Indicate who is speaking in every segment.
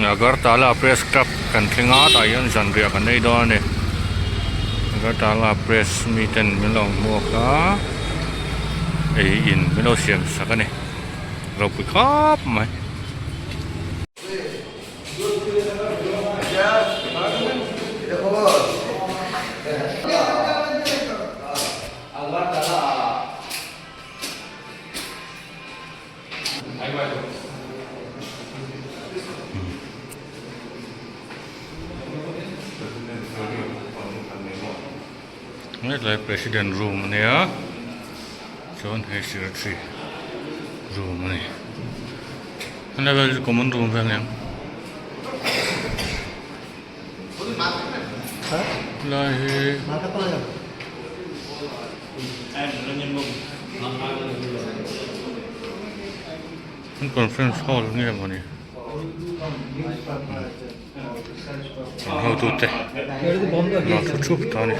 Speaker 1: Agartala Press Club kan thleng a tah hian zanriah kan ei dawn a ni Agartala Press mi ten min lo hmuak a ei in min lo siam sak a ni ropui khawp mai. Hetlai president room a nia chuan hei secretary room a ni helai vel chu common room vel a niang helai hi. An conference hall nge maw ni an hotute an thu thup ta a ni.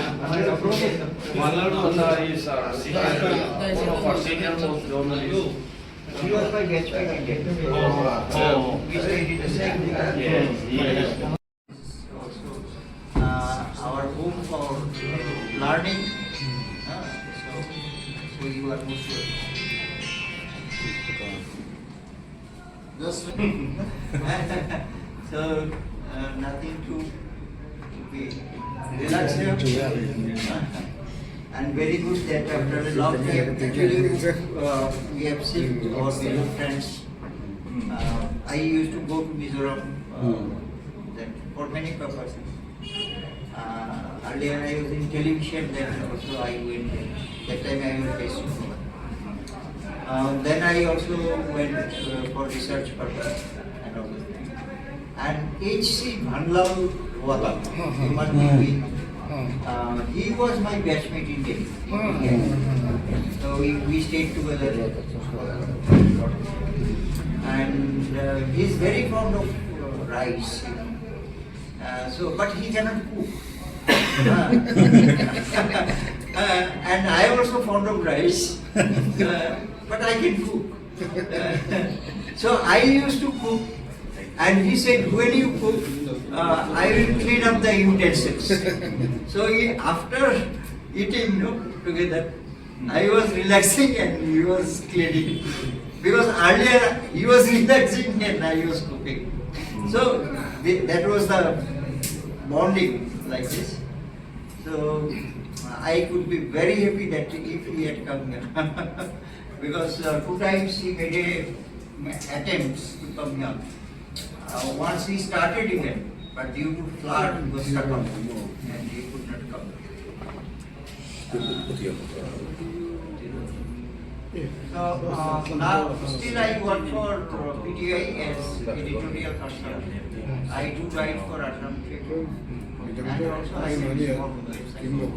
Speaker 2: Our home for learning so so you are most welcome. So nothing to be relax here and very good that after a long time actually we have seen our Mizo friends. I used to go to Mizoram that for many purposes. Earlier I was in television, then also I went there. That time I was based in Goa. Then I also went for research purpose and all those things. And H.C. Vanlal Ruata, you must be knowing. He was my batchmate in Delhi. So we stayed together. And he is very fond of rice. You know. So, but he cannot cook. And I am also fond of rice, but I can cook. So I used to cook, and he said, when you cook, I will clean up the utensils. So he, after eating no, together, I was relaxing and he was cleaning. Because earlier he was relaxing and I was cooking. So that was the bonding like this. So I could be very happy that if he had come here. Because 2 times he made a attempts to come here. Once he started even, but due to flood he was stuck up and he could not come. So now still I work for PTI as editorial person. I do write for Assam Tribune and also I have a small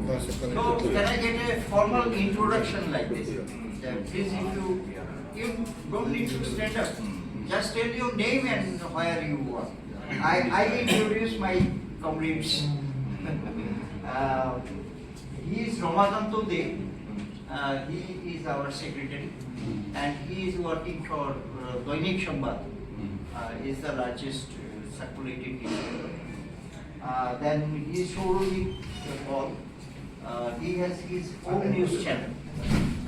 Speaker 2: website. So can I get a formal introduction like this? Please, if you don't need to stand up, just tell your name and where you work. I introduce my comrades. He is Ramakanto De. He is our secretary and he is working for Dainik Sambad. Is the largest circulated newspaper. Then he is Sourojit Paul. He has his own news channel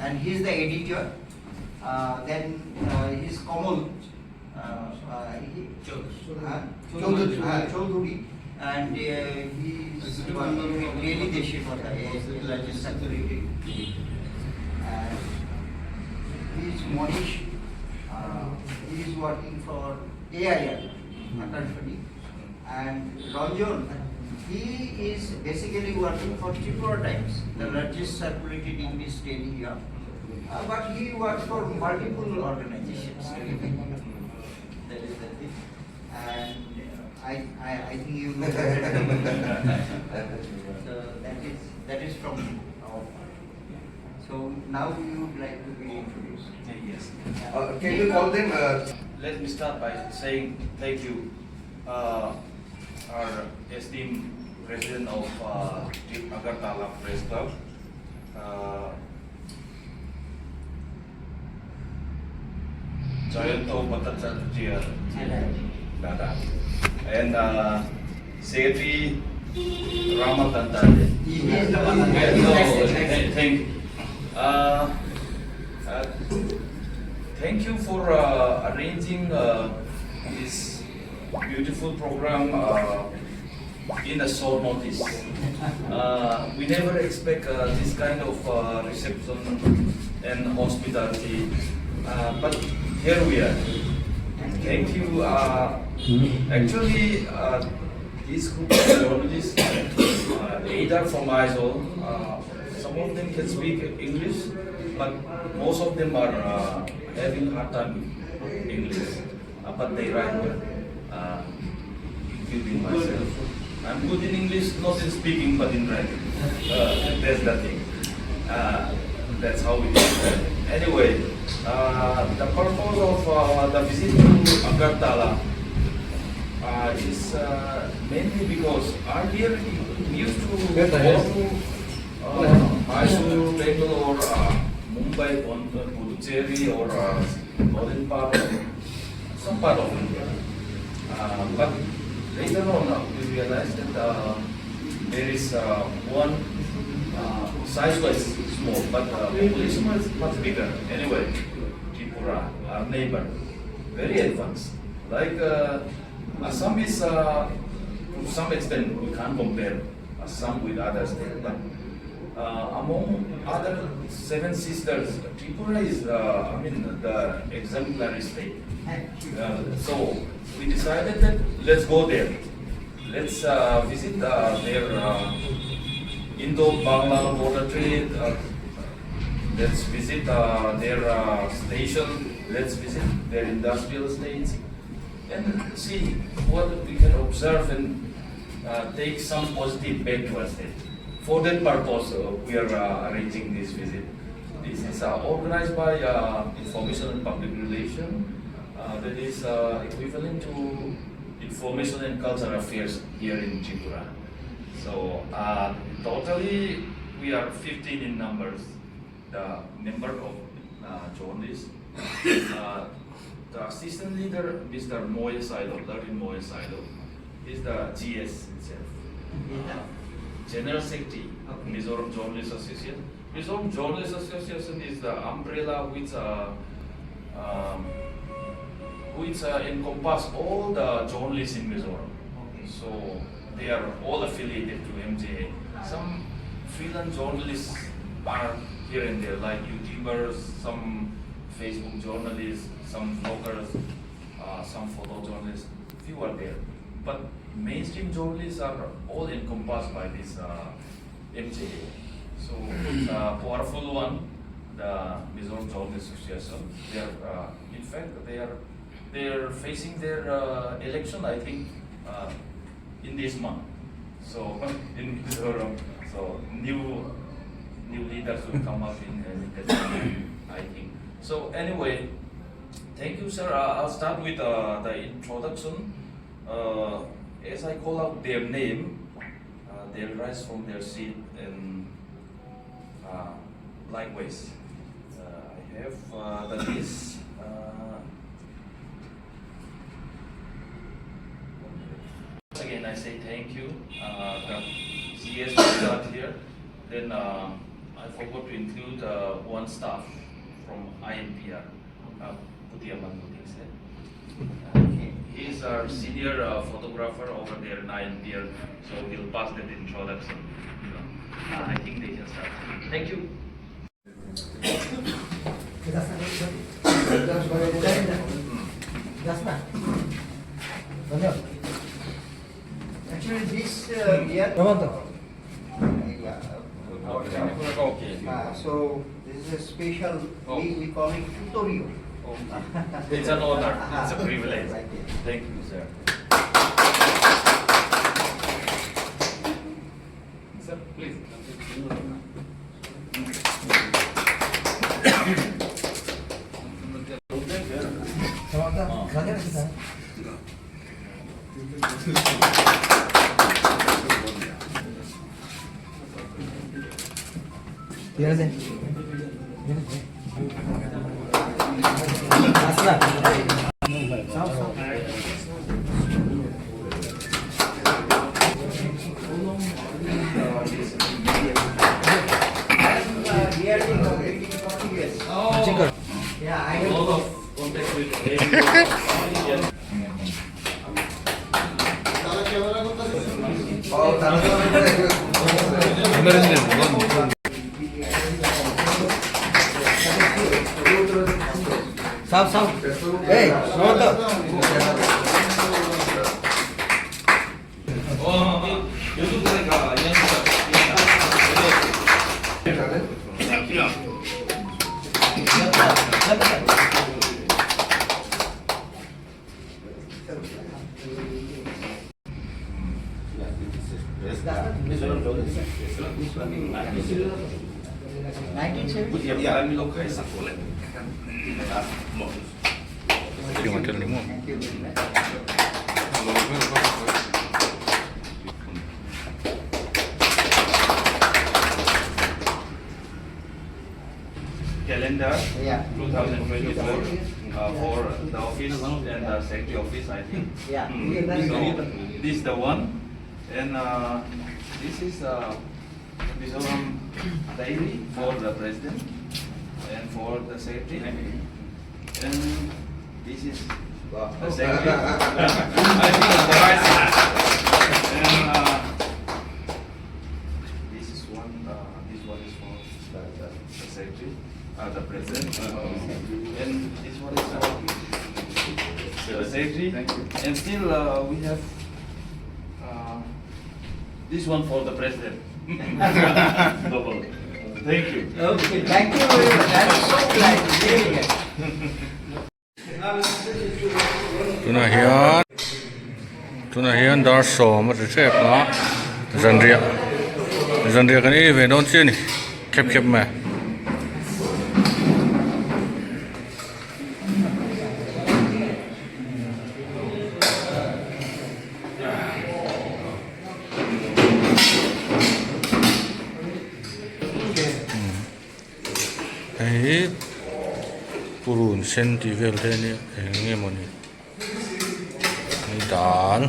Speaker 2: and he is the editor. Then he is Kamal Chowdhury, and he is working with Daily Desher Kotha, the largest circulated. And he is Monish. He is working for AIR, Akashvani. And Ranjan, he is basically working for Tripura Times, the largest circulated English daily here. But he works for multiple organizations. That is the thing. And I think you know that. So that is from our part. So now we would like to be introduced.
Speaker 3: Yes.
Speaker 4: Can you call them?
Speaker 3: Let me start by saying thank you, our esteemed president of Agartala Press Club, Jayanto Bhattacharya. Dada and Secretary Rama Kantale. Thank Thank you for arranging this beautiful program in a short notice. We never expect this kind of reception and hospitality, but here we are. Thank you. Actually, this group of journalists, they are from Aizawl. Some of them can speak English, but most of them are having hard time with English. But they write well, including myself. I'm good in English, not in speaking, but in writing. That's the thing. That's how it is. Anyway, the purpose of the visit to Agartala is mainly because earlier we used to go to Mysore, Bangalore, Mumbai, Puducherry, or northern part of some part of India. But later on, we realized that there is one size-wise small, but population is much bigger. Anyway, Tripura, our neighbor, very advanced. Like Assam is, to some extent, we can't compare Assam with other states, but among other seven sisters, Tripura is, I mean, the exemplary state. So we decided that let's go there. Let's visit their Indo-Bangla border trade. Let's visit their station. Let's visit their industrial states and see what we can observe and take some positive back to our state. For that purpose, we are arranging this visit. This is organized by Information and Public Relation, that is equivalent to Information and Cultural Affairs here in Tripura. So totally we are 15 in numbers, the member of journalists. The assistant leader, Mr. Moye Sailo, Larry Moye Sailo, is the GS itself. General Secretary,
Speaker 2: Okay.
Speaker 3: Mizoram Journalists Association. Mizoram Journalists Association is the umbrella which encompass all the journalists in Mizoram.
Speaker 2: Okay.
Speaker 3: So they are all affiliated to MJA. Some freelance journalists are here and there, like YouTubers, some Facebook journalists, some vloggers, some photojournalists. Few are there. But mainstream journalists are all encompassed by this MJA. So it's a powerful one, the Mizoram Journalists Association. They are, in fact, they are facing their election, I think, in this month. So in Mizoram, so new leaders will come up in that time, I think. So anyway, thank you, sir. I'll start with the introduction. As I call out their name, they'll rise from their seat and likewise. I have the list. Once again, I say thank you. The GS was not here. Then I forgot to include one staff from INPR, Putiaman He is our senior photographer over there in INPR, so he'll pass that introduction. I think they can start. Thank you.
Speaker 2: Actually, this year. Yeah.
Speaker 3: Okay.
Speaker 2: So this is a special, we call it tutorial.
Speaker 3: Okay. It's an honor. It's a privilege.
Speaker 2: Right.
Speaker 3: Thank you, sir. Sir, please. Calendar 2024 for the office and the secretary office, I think.
Speaker 2: Yeah.
Speaker 3: So this is the one, and this is Mizoram diary for the president and for the secretary, and this is the secretary. I think it's the right. And this is one. This one is for the secretary, the president, and this one is for the secretary. And still we have this one for the president. Double. Thank you.
Speaker 2: Okay, thank you very much. I'm so glad really glad.
Speaker 1: Tunah hian tunah hian dar sawm a ti tep a zanriah zanriah kan ei ve dawn chiah a ni khep khep mai. Hei hi purun sen tih vel te ania eng nge mawni hei dal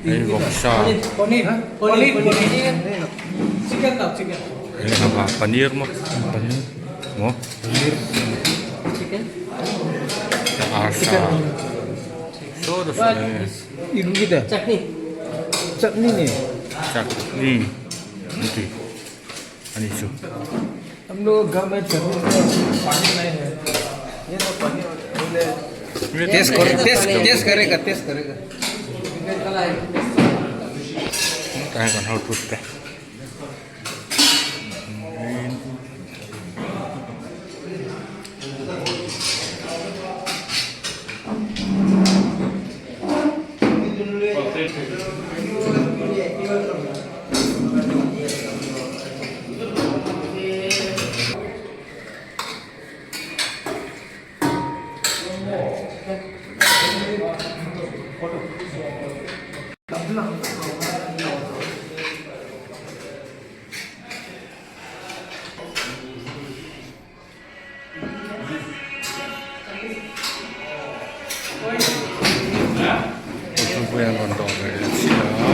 Speaker 1: hei vawksa hei hapa paneer maw maw arsa saw te saw enge. Chutney an ti a nih chu. Tah hian kan hotu te. Thingpui an rawn dawh ve leh chiah a.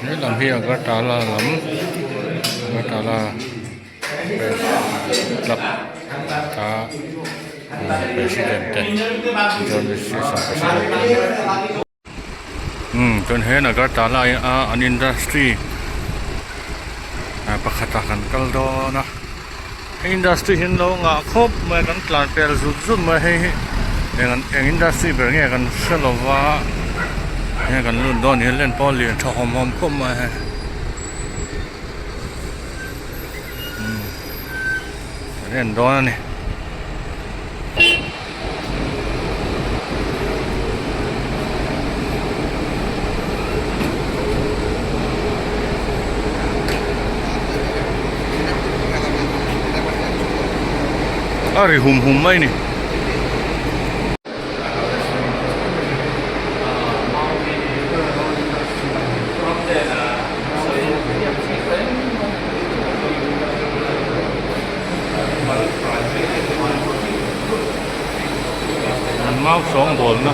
Speaker 1: He lam hi Agartala lam Agartala press club a president te journalist president te umm chuan he Agartala a an industry pakhat ah kan kal dawn a he industry hi an lo ngah khawp mai a kan tlan pel zut zut mai a hei hi eng industry ber nge kan hre lo va enge kan lut dawn ni len pawh a lian tha hawm hawm khawp mai a hei. Kan en dawn a ni. A ri hum hum mai a ni. An mau sawngbawlna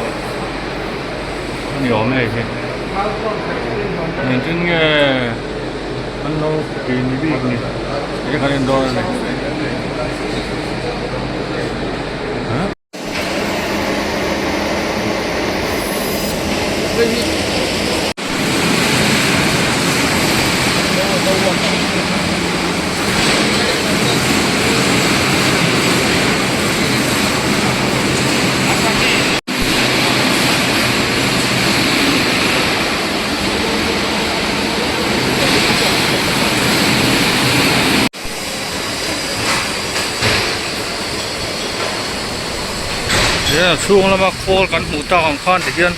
Speaker 1: a ni awm hei hi engtin nge an lo ti ni bik ni tih kha kan en dawn a ni. Tihian a chhung lama khawl kan hmuh tak ang khan tihian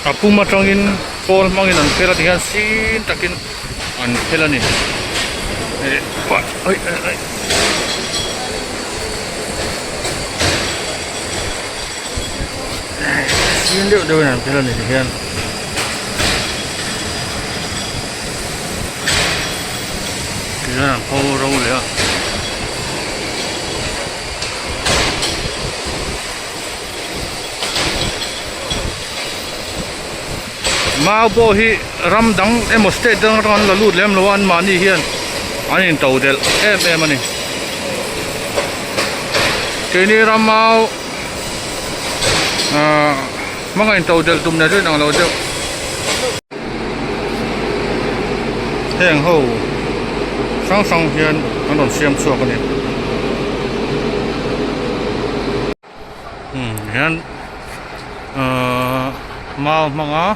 Speaker 1: a pum atangin khawl hmangin an phel a tihian sin takin an phel a ni sin deuh deuhin an phel a ni tihian. Tihian an pho ro leh a. Mau pawh hi ram dang emaw state dang atang an la lut lem lo a anmahni hian an into delh em em a ni. Keini ram mau ahh hmanga into delh tum nen chu inang lo deuh. Heng ho hrang hrang hian an rawn siam chhuak a ni. Umm hian ahh mau hmanga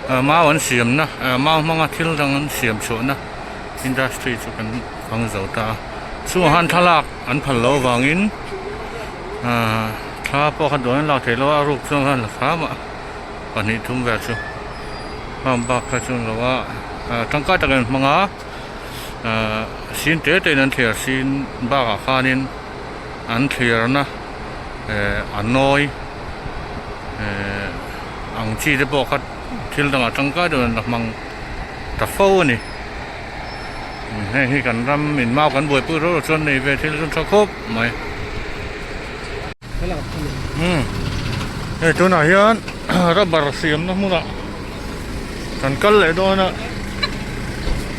Speaker 1: ah mau an siamna ah mau hmanga thil dang an siam chhuahna industry chu kan hmang zo ta a chungah khan thlalak an phal loh avangin ahh thla pawh kha duan an lak theih loh a a ruk chuan khan la hram a. Pahnih thum vel chu hmang bak kha chu ni lo a ah tangkai takin an hmang a ah sin te te in an thliar sin bakah khanin an thliarna eh a nawi eh ang chi te pawh kha thil dangah tangkai deuhin an la hmang ta fo a ni heng hi kan ram in mau kan buaipui ro ro chuan nei ve thil chu tha khawp mai. Hei tunah hian rubber siamna hmunah kan kal leh dawn a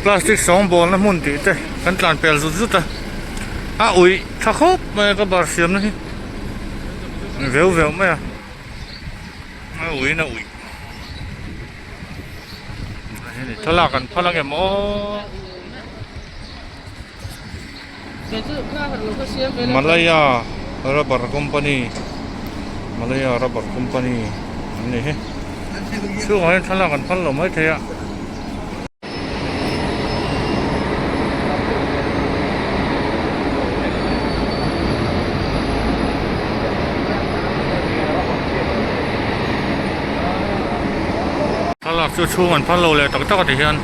Speaker 1: plastic sawngbawlna hmun tih te kan tlan pel zut zut a a uih tha khawp mai a rubber siamna hi veu veu mai a a uihin a uih thlalak an phal angem aw. Malaya Rubber Company Malaya Rubber Company an ni hi chhungah hian thlalak an phal lo mai thei a. Thlalak chu chhung an phal lo leh tak tak a ti hian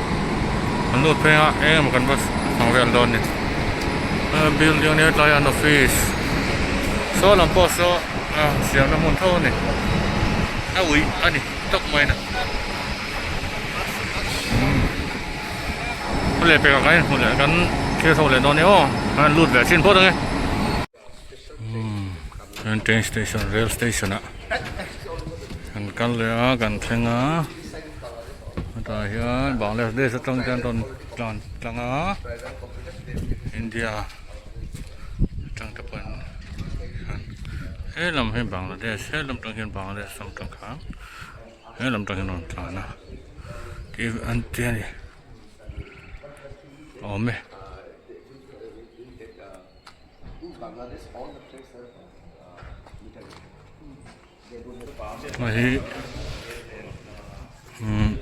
Speaker 1: an lut phei a eng emaw kan va hmang vel dawn a ni building a nia tlaiah an office saw lam pawh saw siamna hmun tho a ni a uih a ni tawk mai na a lehpekah kan inhmu leh kan thil chho leh dawn a ni aw an lut ve chin phawt ang e. Chuan train station rail station ah kan kal leh a kan thleng a hetah hian Bangladesh atang hian rawn tlan tlang a India atang te pawhin helam hi Bangladesh helam tang hian Bangladesh lam tang khan helam tang hian rawn tlan a tih an ti a ni awm e. Hei hi umm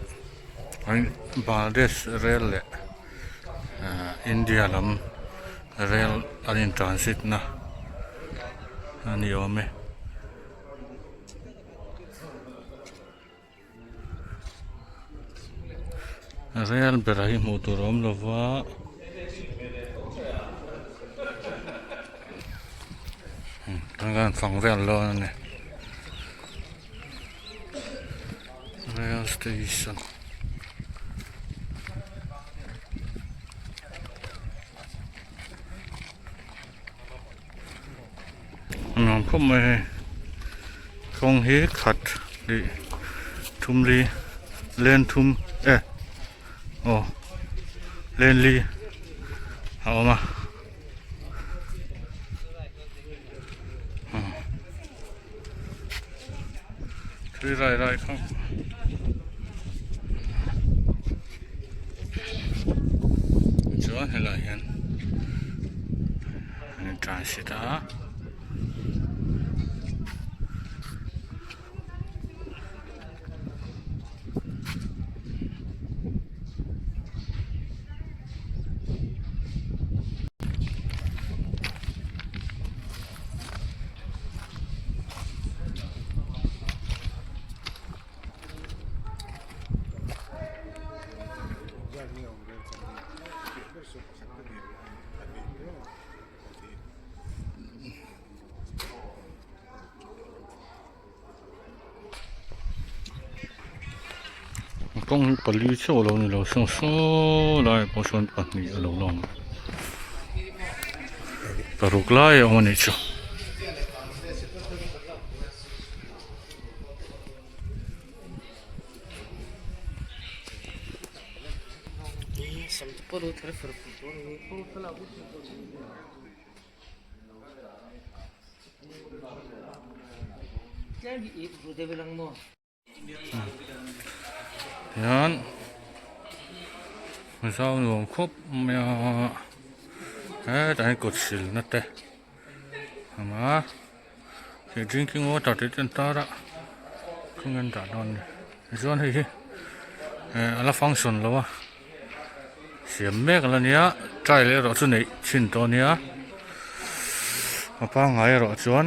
Speaker 1: Bangladesh rail leh India lam rail an in transit na a ni awm e. Rail ber hi hmuh tur a awm lo va kan fang vel dawn a ni rail station. Nuam khawp mai hei kawng hi khat leh thum li len thum e aw len li a awm a thui rai rai khawp. Chuan helaiah hian. An transit a. Kawng hi pali chauh a lo ni lo saw saw lai ah pawh sawn pahnih a lo la awm paruk lai a awm a nih chu. Hian zau nuam khawp mai a hetah hian kawt silna te a awm a he drinking water tih te an tar a khawnge an dah dawn ni tichuan hei hi eh a la function lo a siam mek a la nia tile erawh chu neih chhin tawh a nia a pangngai erawh chuan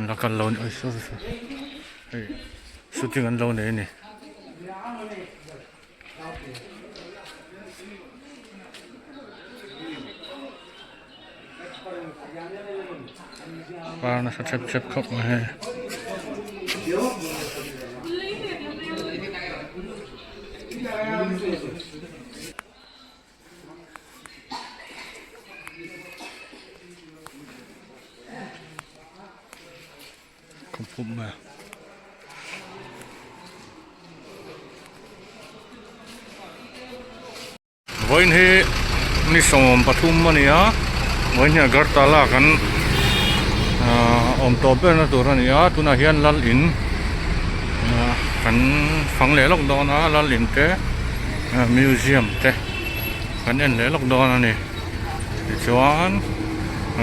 Speaker 1: la kal lo a ni sorry sorry hei shooting an lo nei a ni. Par nasa thep thep khawp mai hei. Khawp khawp mai a. Vawiin hi ni 13 a ni a, vawiin hi Agartala kan awm tawp berna tur a ni a, tunah hian lal in kan fang leh lawk dawn a, lal in te museum te kan en leh lawk dawn a ni, tichuan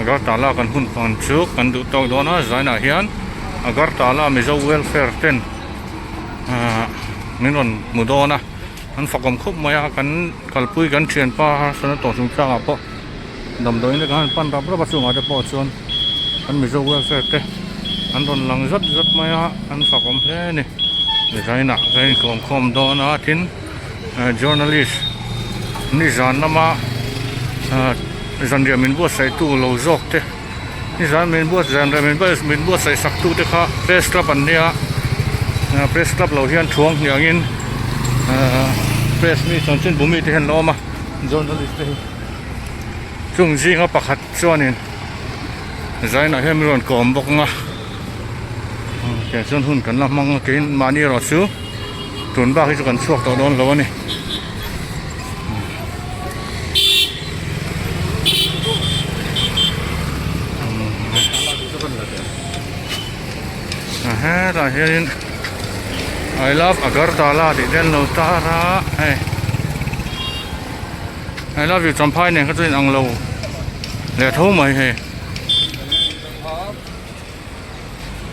Speaker 1: Agartala kan hun hman chu kan duh tawk dawn a, zainah hian Agartala Mizo Welfare ten min rawn hmu dawn a. An fakawm khawp mai a, kan kalpui kan thianpa harsatna tawh chungchangah pawh damdawiin te kan han pan rap rap a chungah te pawh chuan kan Mizo welfare te an rawn lang zat zat mai a, an fakawm hle a ni. Design ah kan inkawm khawm dawn a tin journalist nizan lama zanriah min buatsaihtu lo zawk te nizan min buat zanriah min buatsaih sak tu te kha press club an nia press club lo hian thuang hniang in press mi chanchin bu mi te hian an awm a journalist te hi chung zinga pakhat chuanin zainah hian min rawn kawm bawk ang a tiang chuan hun kan la hmang a kei mahni erawh chu tun bak hi chu kan chhuak tawh dawn lo a ni. Hetah hianin I love Agartala tih te an lo tar a hei I love you Champhai nen kha chu inang lo leh tho mai hei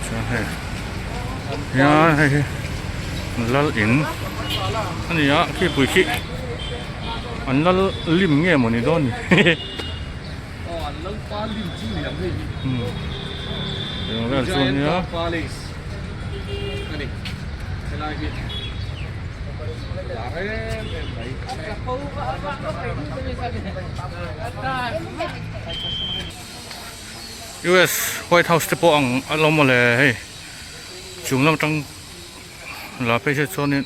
Speaker 1: chuan hei hian hei hi lal in a ni a khi pui khi an lal lim nge maw ni dawn ni Eng vel chu ania US White House te pawh ang a lawm mawle hei chung lam atang la phei se chuanin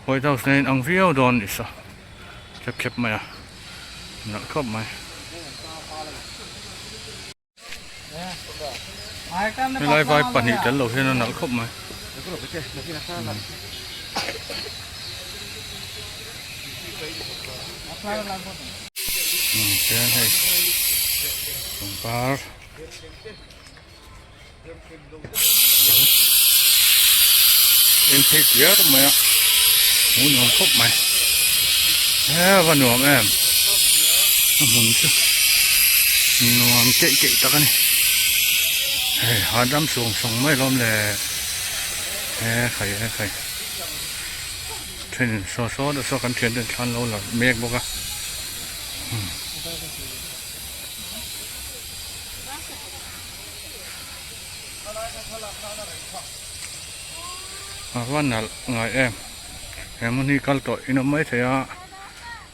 Speaker 1: White House nen ang viau dawn ni sa khep khep mai a nalh khawp mai. Helai vai pahnih tel lo hian a nalh khawp mai. Chuan hei pangpar eng phei tiar mai a hmuh nuam khawp mai he va nuam em a hmun chu nuam keih keih tak a ni hei hahdam sawng sawng mai lawm le he khai he khai. Then saw saw te saw kan thian ten thla an lo la mek bawk a a va nalh ngai em he hmun hi kal tawh in awm mai thei a.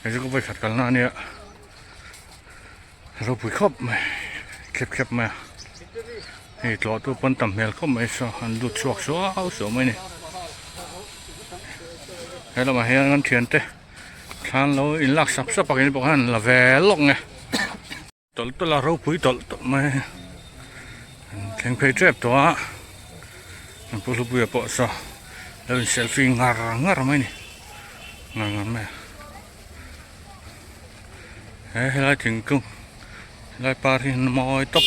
Speaker 1: Hei chu ka vawikhat kalna ania ropui khawp mai khep khep mai a hei tlawh tu pawn tam hmel khawp mai saw an lut chhuak suau suau mai a ni he lamah hian kan thiante thlan lo inlak sap sap a keini pawh hian la ve lawk nge. Tawlh tawlh a ropui tawlh tawlh mai an thleng phei tep tawh a an pu hlupuia pawh saw lo in selfie ngar ngar mai a ni ngar ngar mai a he helai thingkung helai par hi an mawi tawp.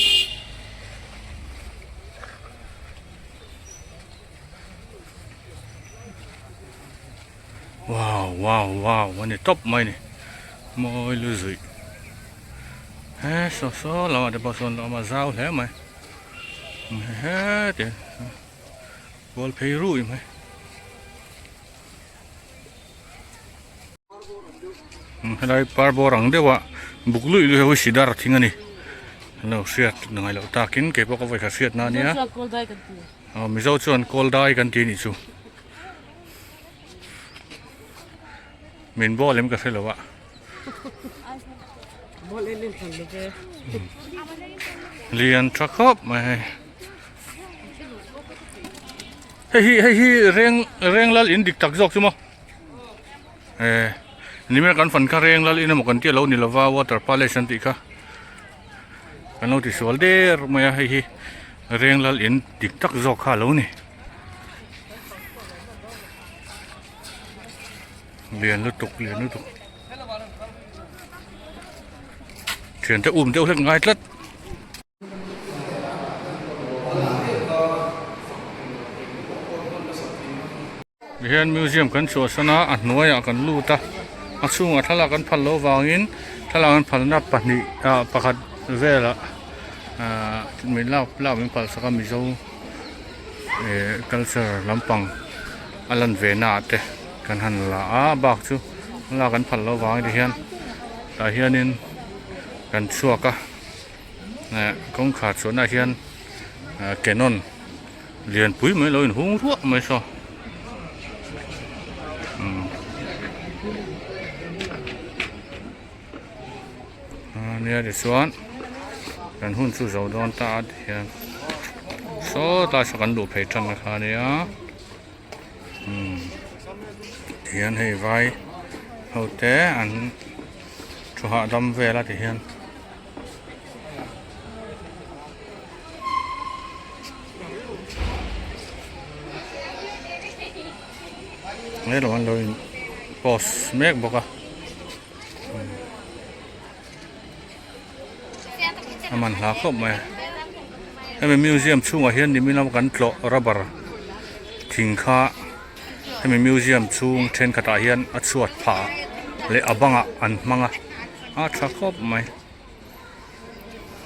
Speaker 1: Wow wow wow a ni tawp mai a ni mawi lu zuih he saw saw lamah te pawh sawn a awm a zau hle mai heti kual phei rui mai helai par bawr ang deuh a buk luih luih ho hi sidar thing a ni an lo hriat ngai loh takin keipawh ka vawikhat hriatna a nia mizo chuan kawl dai kan ti a nih chu. Min ball em ka hre lo a.
Speaker 4: Ball en en thlan lo ve.
Speaker 1: Lian tha khawp mai hei. Hei hi hei hi reng reng lal in dik tak zawk chu maw. Eh nimina kan fan kha reng lal in emaw kan tia lo ni lova water palace an tih kha. Kan lo ti sual der mai a hei hi reng lal in dik tak zawk kha a lo ni. Lian lutuk lian lutuk thiante um deuh hlek ngai tlat. Tihian museum kan chhuahsan a a hnuaiah kan lut a a chhungah thlalak an phal loh avangin thlalak an phalna pahnih ah pakhat velah ahh min lak lak min phalh sak a mizo eh culture lampang a lan ve na ah te kan han la a bak chu lak an phal loh avangin tihian tah hianin kan chhuak a eh kawngkhar chhuahna ah hian ah cannon lianpui mai lo inhung ruah mai saw umm nia tichuan kan hun chu zo dawn ta a tihian sawtlai saw kan luh phei tan kha ania umm tihian hei vai ho te an thu hahdam vel a tihian. He lamah an lo in post mek bawk a a man hla khawp mai a hemi museum chhungah hian nimin lama kan tlawh rubber thing kha hemi museum chhung thenkhatah hian a chhuat phah leh a bangah an hmang a a tha khawp mai.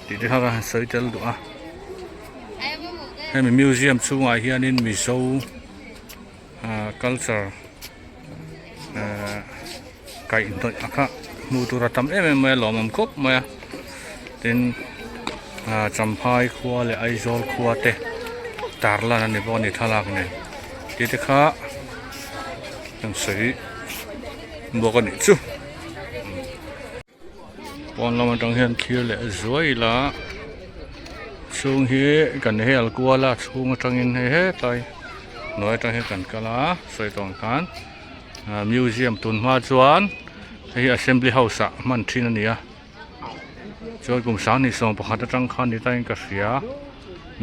Speaker 1: Tih te kha ka han sawi tel duh a hemi museum chhungah hianin mizo ah culture ehh kaihhnawih a kha hmuh tur a tam em em mai a lawmawm khawp mai a tin ah champhai khua leh aizawl khua te tarlan a ni bawk a ni thlalak nen tih te kha kan sawi bawk a nih chu. Pawn lam atang hian thlir leh zuai ila chhung hi kan hel kual a chhung atangin hei hetlai hnuai atang hian kan kal a sawi tawh ang khan ah museum tun hma chuan hei hi assembly house ah hman thin a ni a chuan kum sanghnih 11 atang khan ni tain ka hria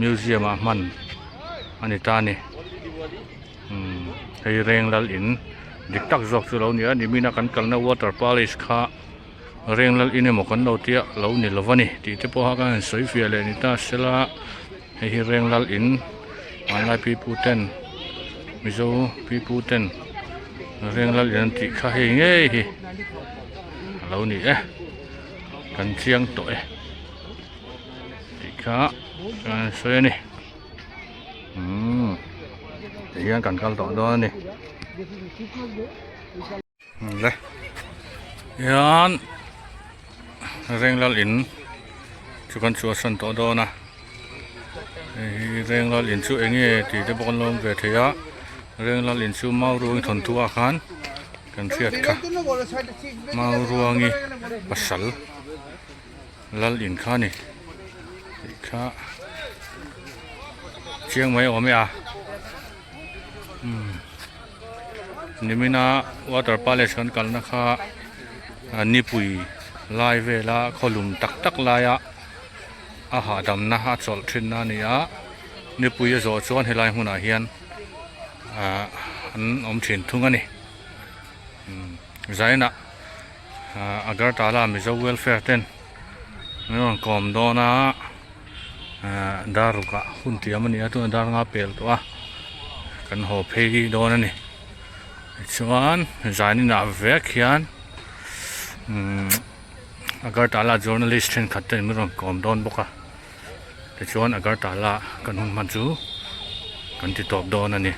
Speaker 1: museum ah hman a ni ta a ni umm hei reng lal in. Dik tak zawk chu lo ni a nimina kan kalna water palace kha reng lal in emaw kan lo tia lo ni lo a ni tih te pawh kha kan han sawi fiah leh ni ta sela hei hi reng lal in hmanlai pipu ten mizo pipu ten reng lal in an tih kha hei ngei hi a lo ni e kan chiang tawh e tih kha kan han sawi a ni. Umm ti hian kan kal tawh dawn a ni le hian Renglal in chu kan chhuahsan tawh dawn a hei hi Renglal in chu eng nge tih te pawh kan lo awm ve thei a Renglal in chu Mauruang thawnthu ah khan. Kan hriat kha Mauruangi pasal lal in kha a ni tih kha chiang mai awm e a umm nimina water palace kan kalna kha nipui lai vela khawlum tak tak laia a hahdamna a chawlh thinna a ni a nipui a zawh chuan helai hmunah hian. Ahh an awm thin thung a ni zainah ahh Agartala Mizo welfare ten an rawn kawm dawn a ahh dar rukah hun tiam a ni a tunah dar nga pel tawh a kan haw phei dawn a ni tichuan zaninah vek hian umm Agartala journalist thenkhat ten min rawn kawm dawn bawk a. Tichuan Agartala kan hun hman chu kan ti tawp dawn a ni.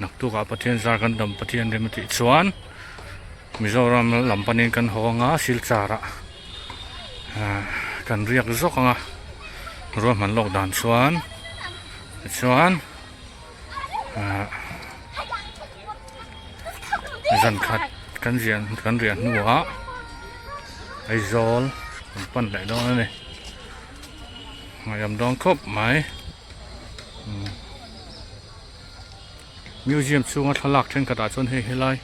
Speaker 1: Naktukah Pathian zar kan dam Pathian rem a tih chuan Mizoram lam panin kan haw anga Silchar ah kan riak zawk anga ruahman lawk dan chuan tichuan zan khat kan ziah kan riah hnuah Aizawl kan pan leh dawn a ni. Ngaihdam dawn khawp mai museum chhunga thlalak thenkhat ah chuan hei helai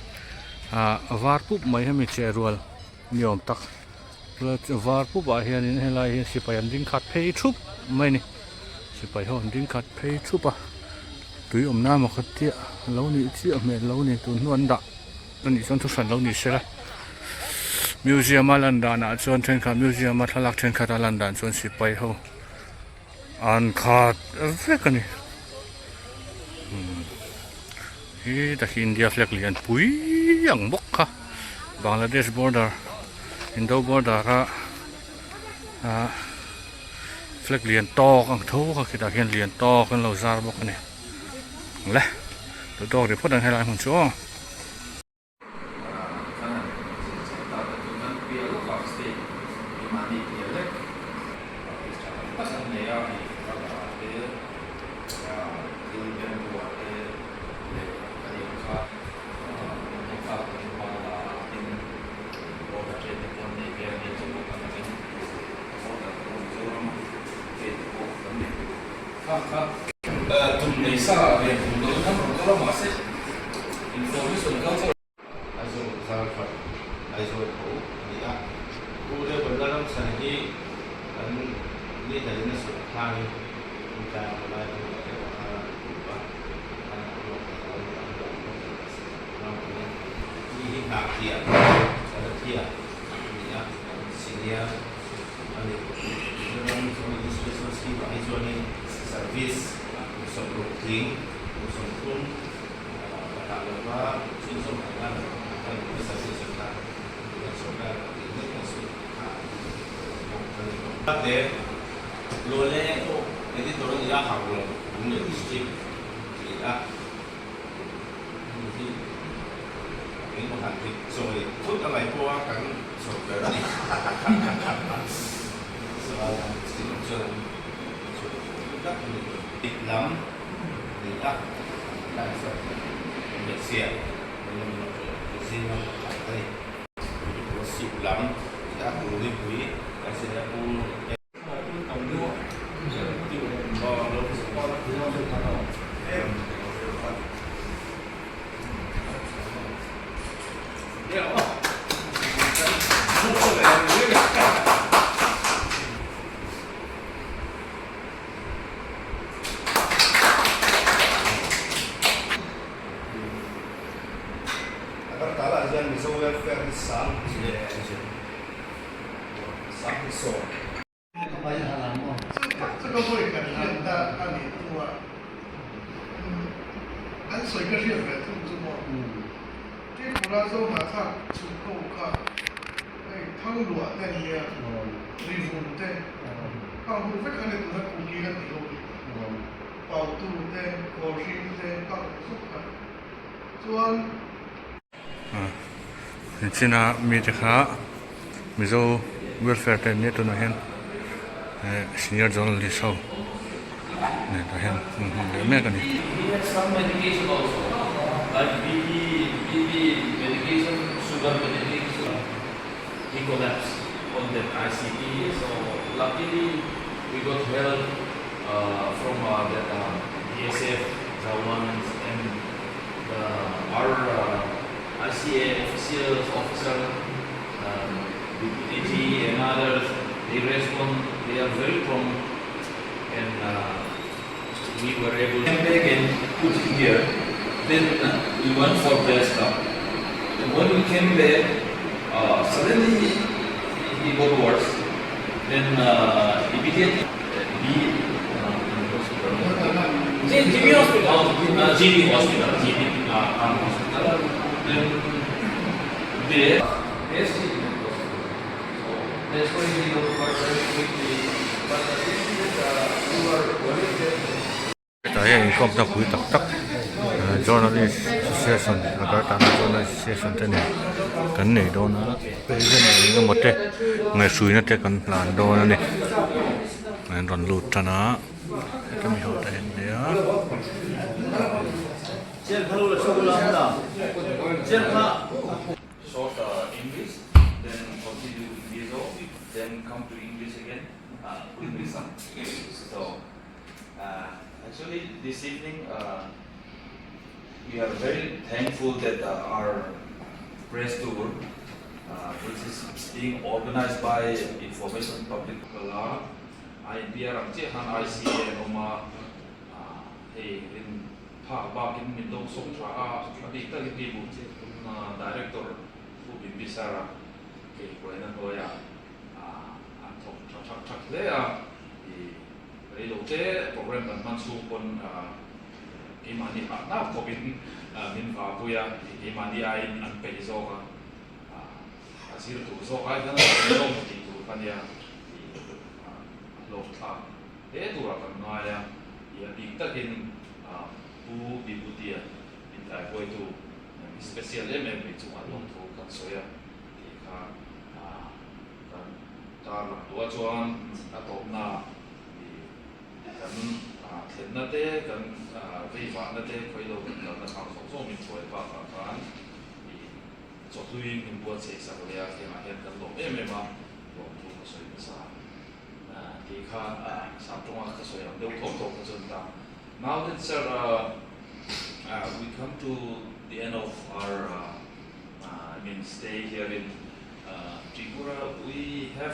Speaker 1: ah var pup mai hemi che rual ni awm tak var pup ah hianin helai hi sipai an ding khat phei thup mai a ni sipai ho an ding khat phei thup a tui awmna emaw kha chiah lo nih chiah hmel lo ni tun hnu an dah. A nih chuan thu hran lo ni sela museum a lan danah chuan thenkhat museum a thlalak thenkhat a lan dan chuan sipai ho an khat vek a ni umm hi takhi India flag lian pui ang bawk kha Bangladesh border Indo border a ah flag lian tawk ang tho kha khitah khian lian tawk an lo zar bawk a ni le duhtawk ri phawt ang helai hmun chu aw.
Speaker 4: Aizawl Zarkhat Aizawl tho a ni a. Pu Rebel Ramsana hi kan leader in a sawi khanin tuntlai a palai tur leh deuh a khan a duh a, khan a ruak a lo ni ang lo pawh ram ang e. Ni hi Hnahthia, Chalathia a ni a, senior a ni. Mizoram Administration Scheme ah hi chuanin service kum 60 tling kum 30 Ka lo va chhunzawm ang a, ka lo hmasa zui zet a, tuna sorkar ka tih mek a chu a bawk a ni. Te Lawle pawh editor a ni a, Haulawng Lunglei District a ni a, hemi hi engemaw han dik chawi thut a ngaih pawha kan chawp ber a ni. Chuan chuan tak a ni. Dik lam. Ni a, hmeichhia zinga pakhat a ni. Sip lam ni a, Lungipui kan sena pu Agartala ah hian Mizo Welfare hi sang sang hi sawm.
Speaker 5: Chu tak chu ka vawi kan hriat ta a nih hnuah an sawi ka hriat ve thung chu maw. Tripura Zohnahthlak chhuk ho kha hei Thangluah te an nia, Rivun te, khang hun vek kha ni tuna Kuki kan tih ho hi. Pautu te, Kawlhring te, khang hun zawk kha chuan.
Speaker 1: Nichina mite kha Mizo welfare te an nia tunah hian senior journalist ho nen tah hian an hmang leh mek a ni.
Speaker 3: Like BP BP medication sugar medication he collapsed on that ICT so luckily we got help from that BSF jawans and the our ICA officials officer deputy ji and others they respond they are very prompt and we were able to back and put him here then we went for breast up and when we came back uh suddenly he he got worse then uh immediately be GB hospital GB hospital GB hospital then there best treatment possible so that's why he got very quickly but the thing is that we were worried that
Speaker 1: Hetah hian inkawmna pui tak tak journalist association Agartala journalist association te nen kan nei dawn a president eng emaw te ngaihhruina te kan hlan dawn a ni an rawn lut tan a heta mi ho te hi an nia.
Speaker 3: Short English then continue with Mizo then come to English again quickly some so Actually this evening we are very thankful that our press tour which is being organized by Information Public Kala INPR ang chiah khan ICA an awm a hei rin phak bakin min dawng sawm tha a a bik takin mi bu Director Pu Bimbisara kei huaina hnuaiah an thawk tha thak thak hle a i Rei lo te program kan hman chhung pawn keimahni hah nak khawpin min vapui a, keimahni aiin an peih zawk a, a zir tur zawk ai hian a zir zawk tih tur kha nia tih a hlawk thlak hle turah kan ngai a, tih a bik takin Pu Bibutia min taihuaitu mi special em em mai chungah lawmthu kan sawi a tih kha kan Tar lang duah chuan a tawpna i kan thlenna te, kan veivahna te khawi lo kan kalna khang zawng zawng min hruai bakah khan i chawhlui min buatsaih sak leh a thlengah hian kan lawm em em a, lawmthu ka sawi nasa tih kha Saptawnga ka sawi ang deuh tawp tawp kha chuan ta. Now then sir, we come to the end of our I mean stay here in Tripura we have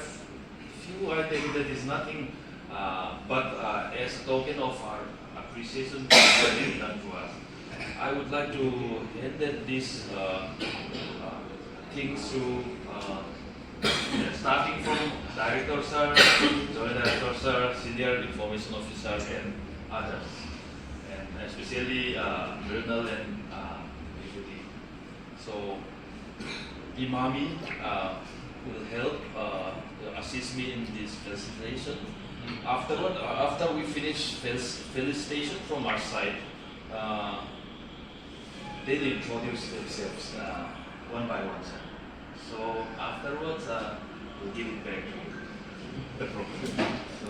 Speaker 3: few items that is nothing but as a token of our appreciation for what you have done to us I would like to hand this things to starting from Director sir, Joint Director sir, Senior Information Officer and others and especially Mrinal and Vibhuti. So Imami will help assist me in this felicitation. Afterward, after we finish felicitation from our side, they'll introduce themselves one by one, sir. So afterwards, we'll give it back to the program. So.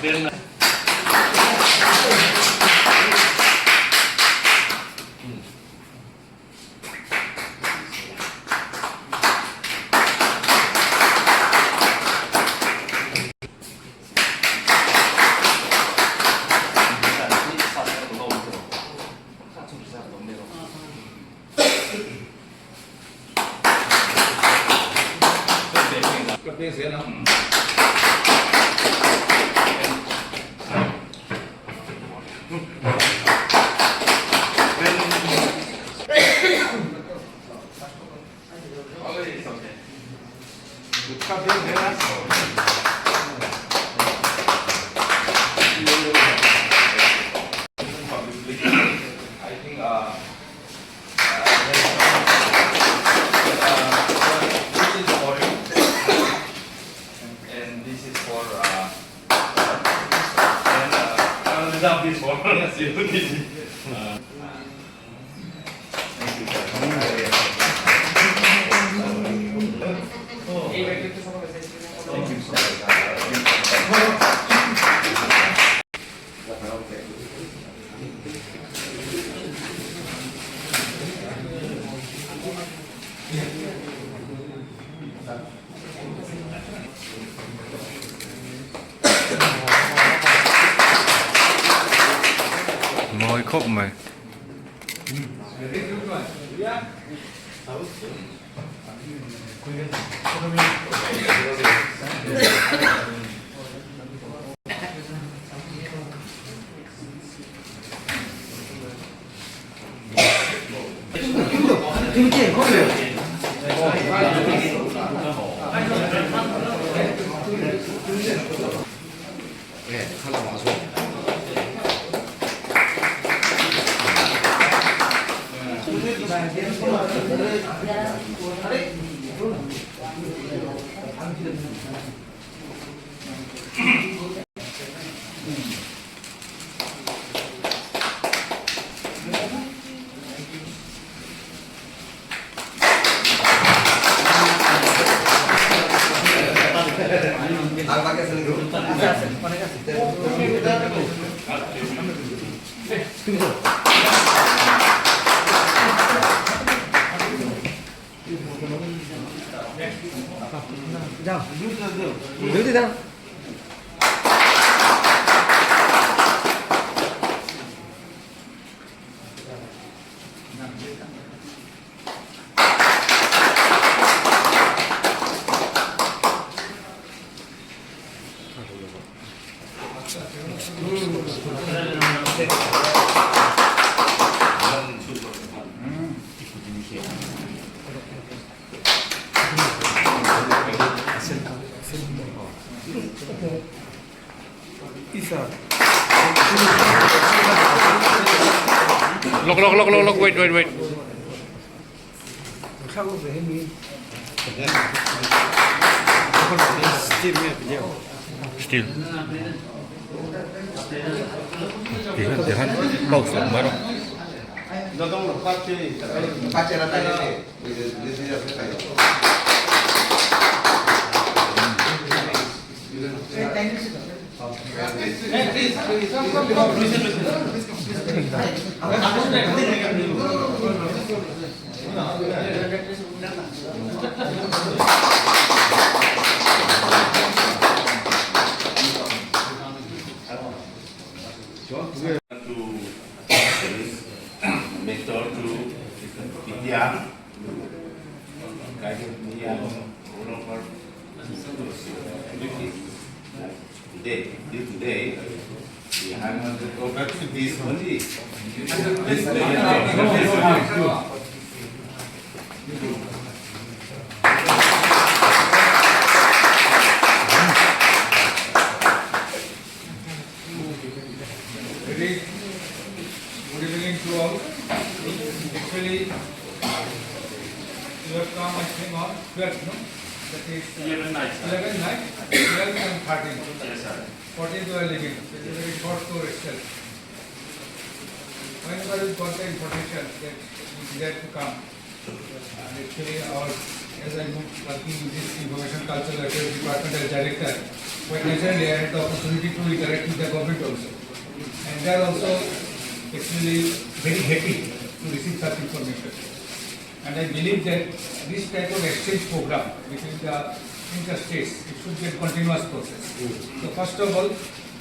Speaker 3: Then
Speaker 6: Ka pe zel ang. Ka pe zel ang.
Speaker 3: I think uh, This is for you, and this is for and I will reserve this for you. Thank you, sir. Thank you, sir.
Speaker 1: Mawi khawp mai. Lawk lawk lawk lawk lawk wait wait wait. Steel. Tihan tihan pause lang mai rawh.
Speaker 4: To mentor to India, guiding me and all of our activities. Today, till today, we have to go back to this only. This day.
Speaker 6: Very good evening to all. Actually, you have come, I think, on 12th, no? That is
Speaker 3: 11 night, sir.
Speaker 6: 11 night, 12 and 13.
Speaker 3: Yes, sir.
Speaker 6: 14 you are leaving. So it is a very short tour itself. Whenever we got the information that we desire to come, and actually our, as I moved working in this Information Cultural Affairs Department as director, quite naturally I had the opportunity to interact with the government also. And they are also actually very happy to receive such information. And I believe that this type of exchange program between the interstates, it should be a continuous process. So first of all,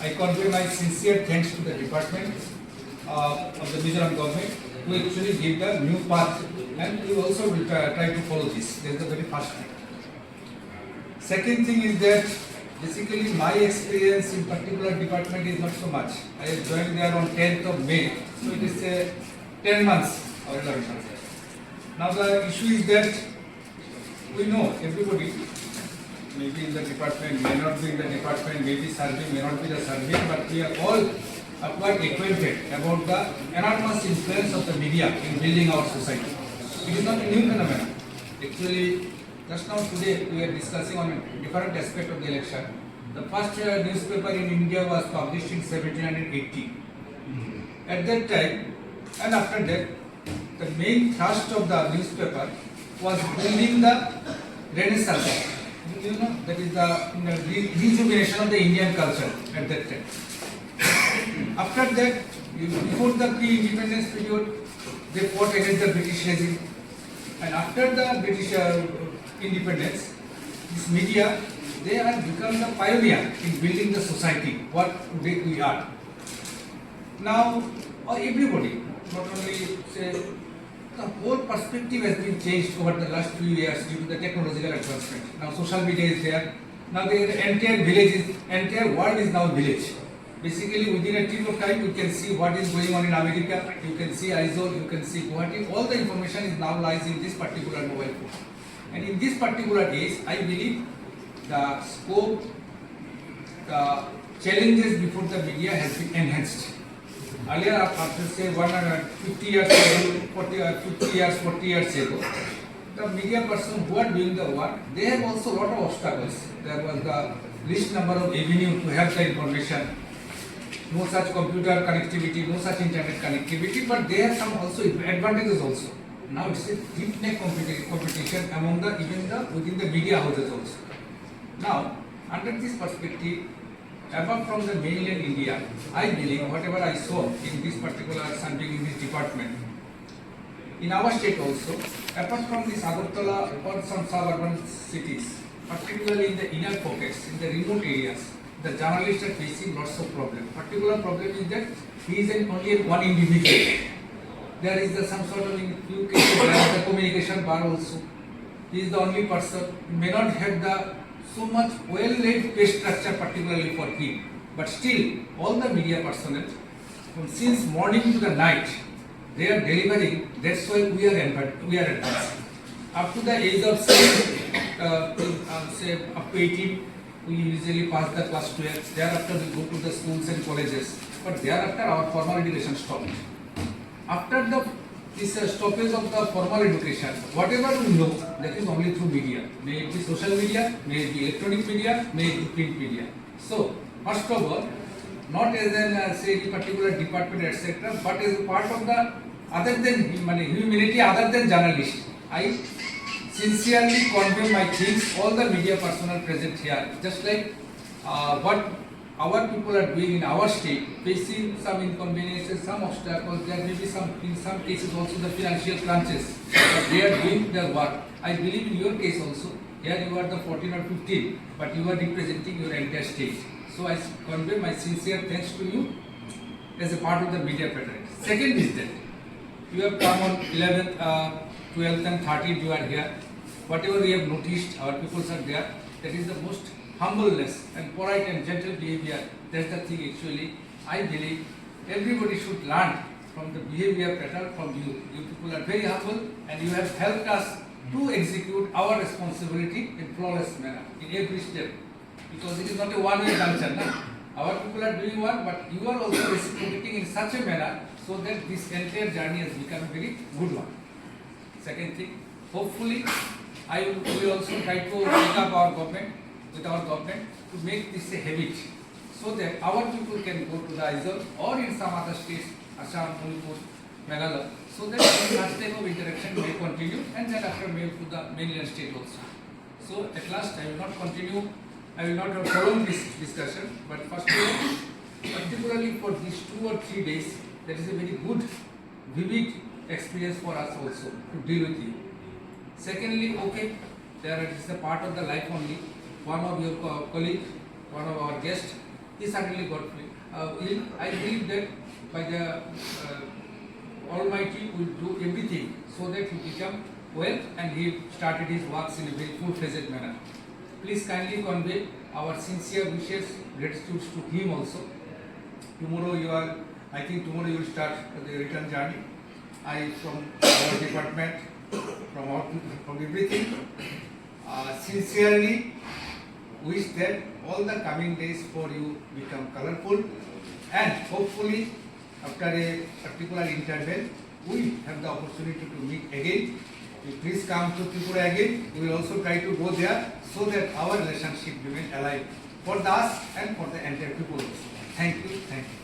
Speaker 6: I convey my sincere thanks to the department of the Mizoram government to actually give the new path, and we also will try to follow this. This is the very first thing. Second thing is that basically my experience in particular department is not so much. I have joined there on 10th of May, so it is a 10 months or 11 months. Now the issue is that we know everybody may be in the department, may not be in the department, may be serving, may not be the serving, but we are all are quite acquainted about the enormous influence of the media in building our society. It is not a new phenomenon. Actually, just now today we are discussing on a different aspect of the election. The first newspaper in India was published in 1780. At that time, and after that, the main thrust of the newspaper was building the Renaissance. That is the rejuvenation of the Indian culture at that time. After that, before the pre-independence period, they fought against the British regime. And after the British independence, this media, they have become the pioneer in building the society, what today we are. Now, everybody, not only say, the whole perspective has been changed over the last few years due to the technological advancement. Now social media is there. Now the entire village is, entire world is now village. Basically, within a tip of time, you can see what is going on in America, you can see Aizawl, you can see Guwahati. All the information is now lies in this particular mobile phone. And in this particular case, I believe the scope, the challenges before the media has been enhanced. Earlier, after say 150 years ago, 40, 50 years, 40 years ago, the media person who are doing the work, they have also a lot of obstacles. There was the least number of avenue to have the information. No such computer connectivity, no such internet connectivity, but they have some also advantages also. Now it's a deep neck competition among the even the within the media houses also. Now, under this perspective, apart from the mainland India, I believe whatever I saw in this particular something in this department, in our state also, apart from this Agartala or some suburban cities, particularly in the inner pockets, in the remote areas, the journalists are facing lots of problems. Particular problem is that he is an only one individual. There is the some sort of, in few cases, there is the communication bar also. He is the only person, he may not have the so much well-laid pay structure particularly for him. But still, all the media personnel, from since morning to the night, they are delivering. That's why we are advancing. Up to the age of say up to 18, we usually pass the class 12. Thereafter, we go to the schools and colleges. But thereafter, our formal education stopped. After the this stoppage of the formal education, whatever we know, that is only through media. May it be social media, may it be electronic media, may it be print media. So, first of all, not as an say any particular department, etc., but as a part of the other than humanity, other than journalist, I sincerely convey my thanks all the media personnel present here. Just like what our people are doing in our state, facing some inconveniences, some obstacles, there may be some, in some cases also the financial crunches, but they are doing their work. I believe in your case also, here you are the 14 or 15, but you are representing your entire state. So I convey my sincere thanks to you as a part of the media fraternity. Second is that you have come on 11th, 12th and 13th you are here. Whatever we have noticed, our peoples are there, that is the most humbleness and polite and gentle behavior. That's the thing actually. I believe everybody should learn from the behavior pattern from you. You people are very humble and you have helped us to execute our responsibility in flawless manner, in every step. Because it is not a one-way junction. Na? Our people are doing one, but you are also reciprocating in such a manner so that this entire journey has become a very good one. Second thing, hopefully, I will also try to make up our government, with our government, to make this a habit, so that our people can go to the Aizawl or in some other states, Assam, Manipur, Meghalaya, so that such type of interaction may continue and then after may to the mainland state also. So at last, I will not continue, I will not prolong this discussion, but first of all, particularly for these 2 or 3 days, that is a very good, vivid experience for us also to deal with you. Secondly, okay, there is a part of the life only. One of your colleague, one of our guests, he suddenly got ill. I believe that by the Almighty will do everything so that he become well and he started his works in a very full-fledged manner. Please kindly convey our sincere wishes, gratitude to him also. Tomorrow you are, I think tomorrow you will start the return journey. I from our department, from our, from everything, sincerely wish that all the coming days for you become colorful and hopefully after a particular interval we have the opportunity to meet again. You please come to Tripura again. We will also try to go there so that our relationship remain alive for us and for the entire people also. Thank you, thank you.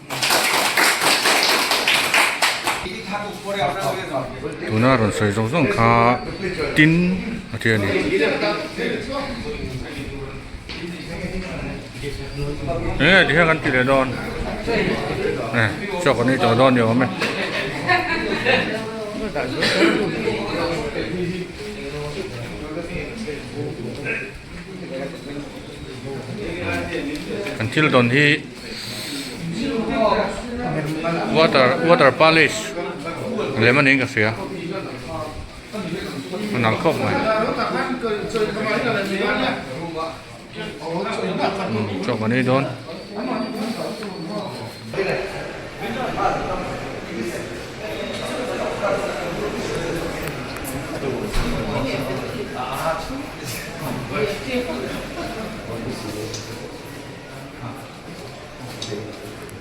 Speaker 1: Tuna rawn sawi zawng zawng kha tin a ti a ni. Enge ti hian kan ti leh dawn chaw kan ei tawh dawn ni awm e. Kan thil dawn hi water water palace lem a niin ka hria a nalh khawp mai chaw kan ei dawn.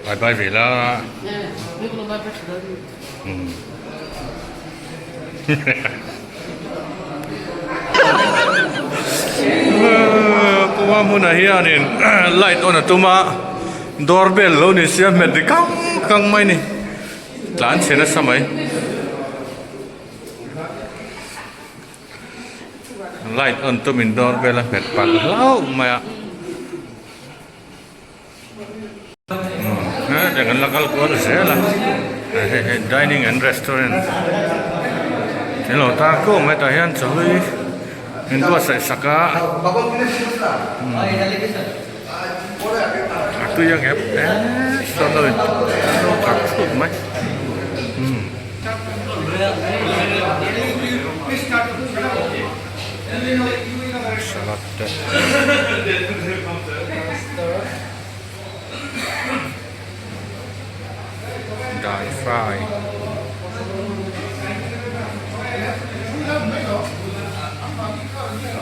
Speaker 1: Bye bye ve la. Puma hmunah hianin light on a tum a doorbell lo ni sia hmet ri kang kang mai a ni tlan chhe nasa mai. Light on tumin doorbell a hmet palh hlauh mai a. Hetiang kan la kal kual zel a hei hei dining and restaurant thil lo tar kuau mai tah hian chawhlui min buatsaih sak a a tui a ngep eee sawn lo in thak thut mai. Salad te. Dal fry.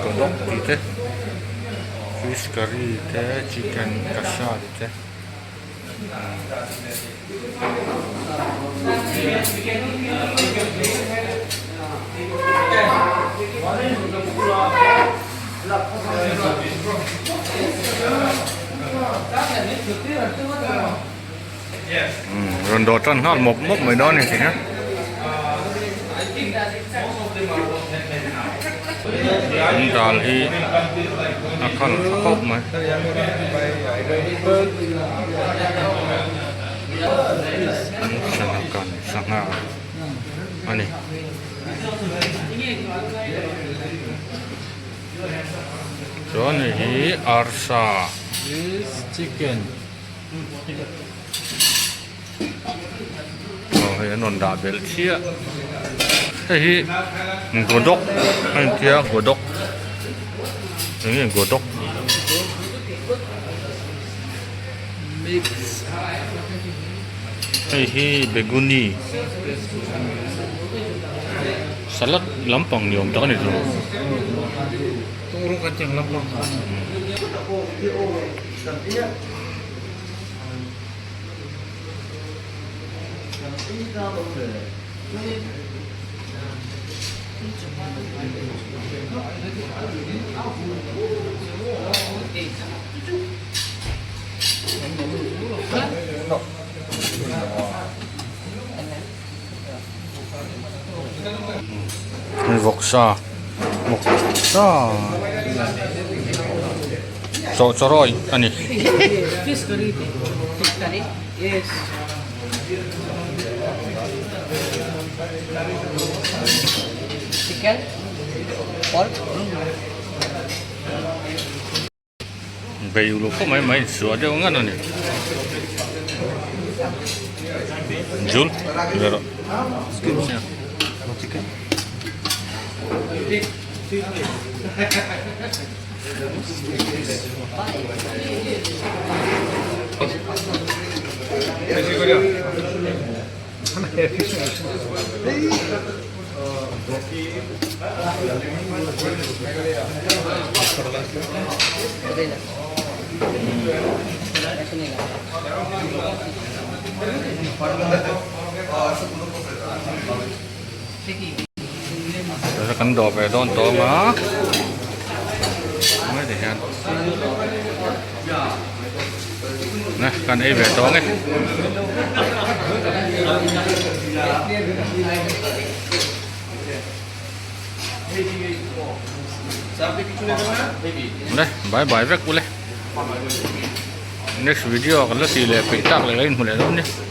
Speaker 1: Kodok tih te fish curry te chicken kasha tih te. Rawn dawh tan nghal mawp mawp mai dawn a ni tih hian. An dal hi a khal tha khawp mai. An sangha kan sangha a ni. Chuan hei hi arsa. Aw hei an rawn dah belh chiah hei hi godok a intia godok eng nge godok hei hi beguni salad lampang ni awm tak a ni tawh. Vawksa vawksa chaw chawrawi a ni. Bei uluk khawp mai mai insuah deuh ngat a ni. Jul ve rawh. Kan dawh ve dawn tawh ang a mai ti hian ne kan ei ve tawh ang e. Ne bye bye vek ule next video kan la ti leh peih tak leh la inhmu leh dawn nia.